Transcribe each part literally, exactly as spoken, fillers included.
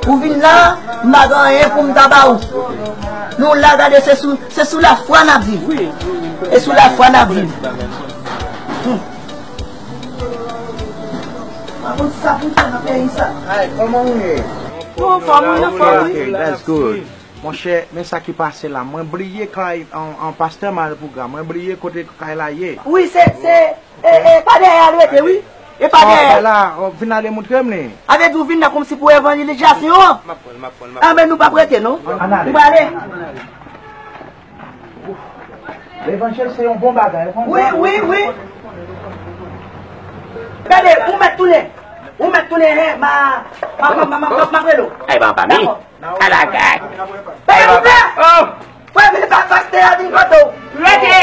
Ou vin la, m pa gen anyen pou m ta ba ou. Nou la, gade, se sou, se sou lafwa n ap viv. E sou lafwa n ap viv. Hmm. Pa konn sa pou fè nan peyi sa. Ay, kòman ou ye? Nou anfòm, wi, anfòm, wi. Ok, that's good. Monchè, men sa ki pase la. Mwen bliye kay an, an pastè Malpougra. Mwen bliye kote kay la ye. Wi, se, se, e, e, pa dèyè a l rete, wi. E pa dèyè. Sa w ap fè la, w vin ale moutre m li. A vle di w vin la kòmsi pou evanjelizasyon an? M ap pran l, m ap pran l, m ap pran l. A, men nou p ap rete, non. Ann ale. Nou prale. Levanjil se yon bon bagay, w konn sa? Wi, wi, wi. Gade, ou mèt tounen. Ou mèt tounen, hen, ma, ma, ma, ma, ma, ma, ma rele w. Ay, ban pa mi. Dakò. Alagay. Pè, ou prè? Oh! Prè, men pa, pastè a vin kote w. Rete!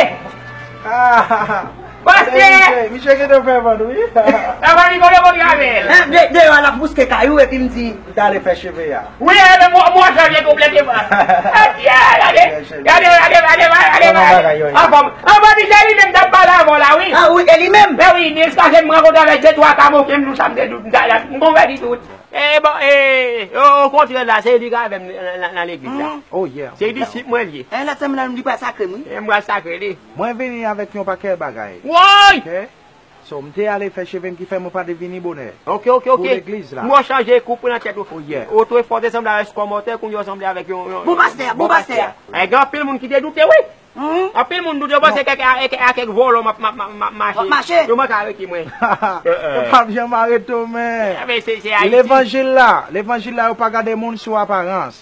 Ah! Pastè! Misye, misye gentan fè vant, wi. Sa va, li kote pou travay? Hein, de, deyò a l ap bouske kay ou, epi m di, li t ale fè cheve a. Wi, e, men mwen, mwen chanje konplèteman. Adye, gade, gade, gade, gade, gade, gade. Kòman bagay yo ye? Anfòm, anfòm, misye li menm t ap pale avè w la, wi. Ah, wi, e li menm? Men wi, jiskaske m rankontre avèk de twa kamoken, m di w sa m te di w, m ta, m konvèti tout. E bon, e, o, okontrè la, se li k avè m nan, nan, nan legliz la. Mhm. Oh, yeah. Se disip mwen l ye. E, lòt semèn nan, li pral sakre m, wi. E, m pral sakre li. Mwen vini avèk yon pakèt bagay. Woy! Ok? So, m te ale fè cheve m ki fè mwen pa te vini bonè. Ok, ok, ok. Pou legliz la. Mwen chanje koup nan tèt ou. Oh, yeah. Otrefwa, w te sanble avèk kòmòtè, kounye a w sanble avèk yon, yon, bon pastè, bon pastè. E, gen anpil moun ki te doute, wi. Mhm. Anpil moun doute, yo panse ke ak, ak, ak kèk vòlò m ap, m ap, m ap, m ap mache. W ap mache. Yo manke arete mwen. Yo p ap janm arete w, men. E, men se, se Ayiti. Levanjil la, levanjil la, yo pa gade moun sou aparans.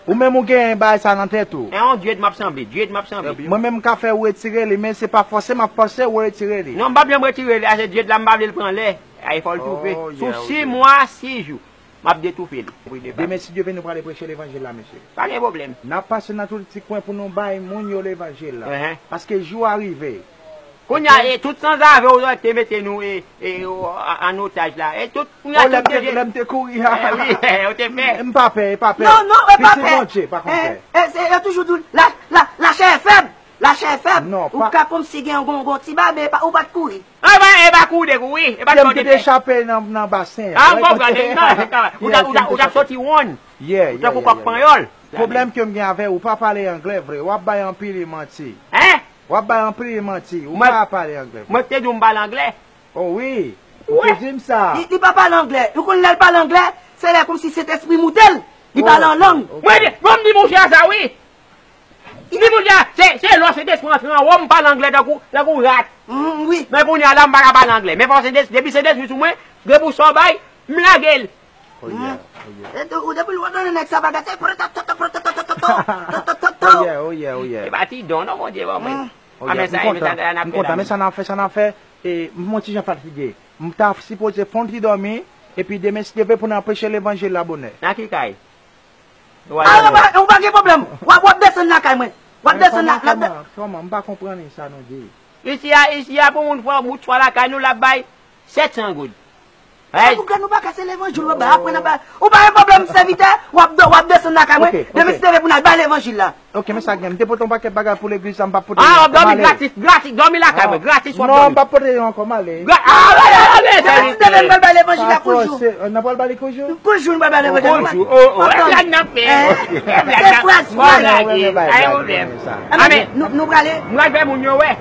Ou menm ou gen bagay sa nan tèt ou. E yon dread m ap sanble, dread m ap sanble. Mwen menm m ka fè ou retire li, men se pa fòse m ap fòse ou retire li. Non, m p ap janm retire li, a se dread la m pa vle l pran lè. Ay, fò l toufe. Oh, yeah, ok. Sou sis mwa, sis jou. M ap detoufe li. Demen, si Dye vle, nou prale preche levanjil la, mesye. Pa gen pwoblèm. N ap pase nan tout ti kwen pou nou bay moun yo levanjil la. Paske jou a rive. Kounye a, e, tout sanzave w yo te mete nou, e, e, o, a, an otaj la. E tout, kounye a, tout te, lè m te kouri a. E, wi, e, yo te fè. M pa pè, e pa pè. Non, non, e pa pè. Pitit Bondye, pa konn pè. E, e, se, yo toujou di w, la, la, la chè fèb. La chè fèb. Non, ou pa ka kòmsi gen yon, yon, yon ti ba, men ou pa t kouri. A, e pa, e pa kou de kou, wi. E pa kou de kou. Pye m te chape nan, nan basen an. A, m konprann. Non, ou t ap, ou t ap, ou t ap soti wonn. Yeah, yeah, yeah. Ou tankou kòk panyòl. Pwoblèm ke m gen avè w, ou pa pale anglè vre. W ap bay anpil manti. Hein? W ap bay anpil manti. Ou pa pale anglè vre. Mwen te di w m pale anglè. Oh wi. Ou te di m sa. Li, li pa pale anglè. Ou konn lè l pale anglè, se lè kòmsi Sentespri moute l. Li pale an lang. Mwen di, bon, m di monchè a sa, wi. Li moun sa, se, se lò Sentespri antre anwo m, m pale anglè tankou, tankou rat. Mm, wi. Men kounye a la, m pa ka pale anglè. Men fò Sentespri, depi Sentespri sou mwen, depi w sa w bay, m lage l. Oh, yeah, oh, yeah. E tou, ou depi w tande nèg sa bagay, se protototo, protototo, protototo. Oh, yeah, oh, yeah, oh, yeah. E pa ti don, non, Bondye ban mwen. Mm. Oh, yeah, m kontan, m kontan, men sa n ap fè, sa n ap fè, e, m yon ti jan fatige. M ta sipoze fè yon ti dòmi, epi demen, si Dye vle, pou n ap preche levanjil la bonè. Nan ki kay? Ah, ou pa, ou pa gen pwoblèm. W ap, w ap desann lakay mwen. W ap desann lakay mwen. Kòman, kòman? M pa konprann sa nou di. Isi a, isi a, pou moun fè bout swa lakay nou, l ap bay sèt san goud. An tou ka, nou pa kase levanjil, w ap bay, apre n ap bay. Ou pa gen pwoblèm, sèvitè, w ap, w ap desann lakay mwen. Ok, demen, ok, si Dye vle, pou n al bay levanjil la. Ok, men sa gen, m te pote yon pakèt bagay pou legliz la, m p ap pote yo ankò, m ale. Ah, w ap dòmi gratis, gratis, dòmi lakay mwen, gratis w ap dòmi. Non, m p ap pote yo ankò, m ale. Gra-, ah, ale, ale, ale, ale. Demen, si Dye vle, m pral bay levanjil la kou jou. N ap pral bay li kou jou? Kou jou, n pral bay levanjil la. Kou jou, oh, oh, e blag n ap fè. Se fraz, fraz. Bon, lage, pa gen pwoblèm. Amen, nou, nou prale. M pral fè moun yo wè.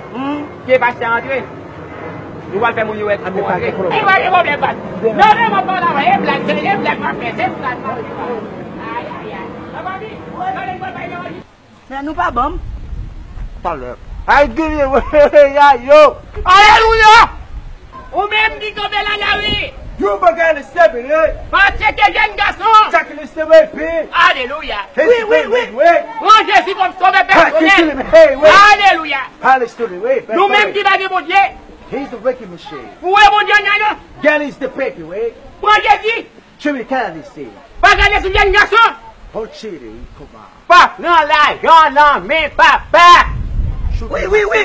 Ke pastè antre. Nou pral fè moun yo wè ki pou antre. E pa gen pwoblèm, pa. Non, non, m ap pale avè w. E blag, se, e blag m ap fè, se blag m ap fè. Ay, ay, ay. Sa va vin? Gade, m pral bay levanjil. Men nou pa ban m. Talè. Ay, Gilye, ay, yo. Alelouya! Ou menm ki kanpe la, la, wi. You begin to step in it. Pa tcheke jèn gason. Check in the step in. Alelouya. Wi, wi, wi. Pran Jezi kòm sovè pèsonèl. Alelouya. Nou menm ki pa gen Bondye. He's the wicked machine. Ou wè Bondye nan nou. God is the wicked way. Pran Jezi. Jimmy Kennedy say. Pa gade sou jèn gason. Don't cheat it, come on. Pa pran lajan nan men papa. Wi, wi, wi.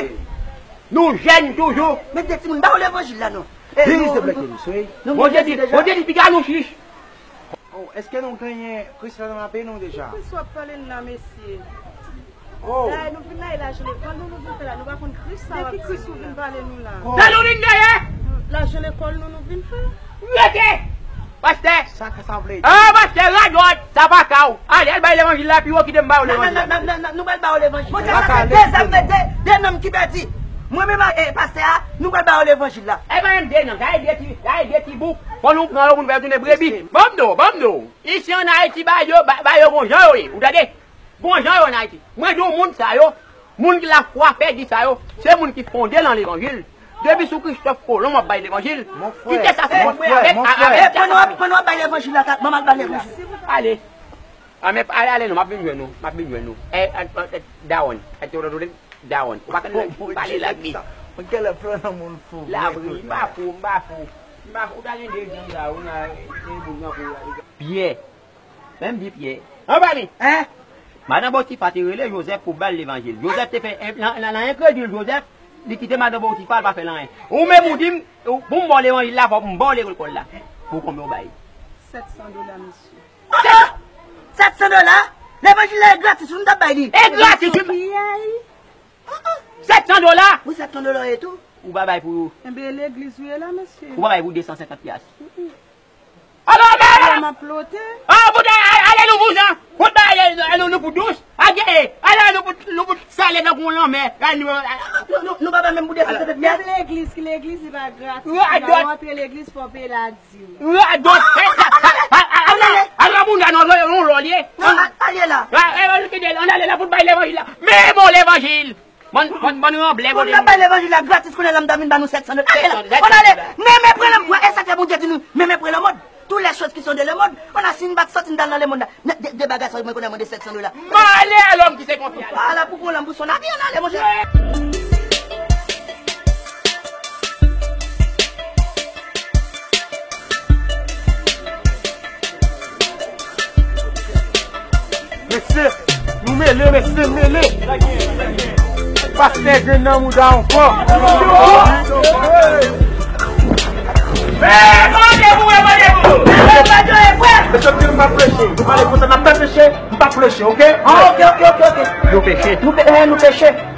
Nou jèn toujou. Men de timoun, ba yo levanjil la non. He's the wicked machine. Bondye di, Bondye di piga nou chich. Oh, èske nou genyen Kris la nan lavi nou deja? Ki Kris w ap pale n la, mesye? Oh. La, nou vin la, e lajan lekòl nou, nou vin fè la. Nou pa konn Kris sa w ap di nou la. De ki Kris ou vin pale nou la? Oh. Sa nou vin genyen? Lajan lekòl nou, nou vin fè. Rete! Pastè! Sa ka sa vle di? Ah, pastè, radòt! Sa pa ka w! Ale, al bay levanjil la pi wo, kite m ba yo levanjil la. Non, non, non, non, nou pral ba yo levanjil. Monchè, sa fè de zam, de, de nonm ki pèdi. Mwen menm ak, eh, pastè a, nou pral ba yo levanjil la. E pa menm de nonm, gade de ti, gade de ti bouk. Fò nou pran yo pou nou fè yo tounen brebi. Ban m di w, ban m di w. Isi ann Ayiti, ba yo, ba, ba yo gon jan yo ye. Ou tande? Gon jan yo ann Ayiti. Mwen di w moun sa yo, moun ki lafwa pèdi sa yo, se moun ki fonde nan levanjil. Depi sou Kristòf Kolon m ap bay levanjil. Kite sa fè avèk, avèk, avèk. Pandan w ap, pandan w ap bay levanjil la, ban m al bay levanjil. Ale. A, men ale, ale non, m ap vin jwenn ou, m ap vin jwenn ou. E, e, e, dawòn. E, dawòn. Ou pa konn pale lang li. Mwen genlè pran nan moun fou. Labri, m pa fou, m pa fou. M pa fou, ou ta gen de jan sa, ou nan, e, moun nan fou. Pyè. Menm di Pyè. Anba mi. Hein? Madan Potifa te rele Jozèf pou ba l levanjil. Jozèf te fè, nan, nan, nan enkredil Jozèf, li kite madan Potifa, l pa fè l anyen. Ou menm ou di m, ou, pou m ba w levanjil la, fò m ba w lekòl la. Pou konbyen w bay? Sèt san dola, mesye. Sèt san dola? Levanjil la e gratis, nou t ap bay li. E gratis, wi. Sèt san dola? Wi, sèt san dola e tou. Ou pa bay pou... Enben, legliz ou ye la, mesye. Ou pa bay pou de san senkant pyas. Alò, men! Alò, m ap plote. Ah, pou ta, ale nou pou jan. Pou ta, ale nou, nou pou dous. Ake, ale nou pou, nou pou sale nan yon lanmè. Nou, nou, nou pa bay menm pou de san senkant pyas. Menm legliz, ki legliz, li pa gratis. Lè w antre legliz, fò w peye la. Radòt. Ala moun la nan yon lòlye. Non, ale la. Ann ale la pou n bay levanjil la. Men bon levanjil. Bann, bann, bann ranblè. Pou n bay levanjil la gratis, kounye a la m ta vin ba nou sèt san dola. Ale la. Ann ale. Men, men pran lanmò. E sa k fè Bondye di nou, men, men pran lanmò. Toutes les choses qui sont de le monde, on a si n bat sòti n t al nan lemonn la. De, de bagay sa yo mwen konnen mande sèt san dola. M ale a lòm ki se konfyans. Ala pou pran lanmò pou son avi, ann ale, monchè. Mesye, nou mele, mesye, mele. Pastè grenn nan mouda ankò. Mesye, m ap preche. Nou pale konsa, n ap preche. M pa preche, oke? Ah, oke, oke, oke, oke. Nou peche. Nou pe-, eh, nou peche.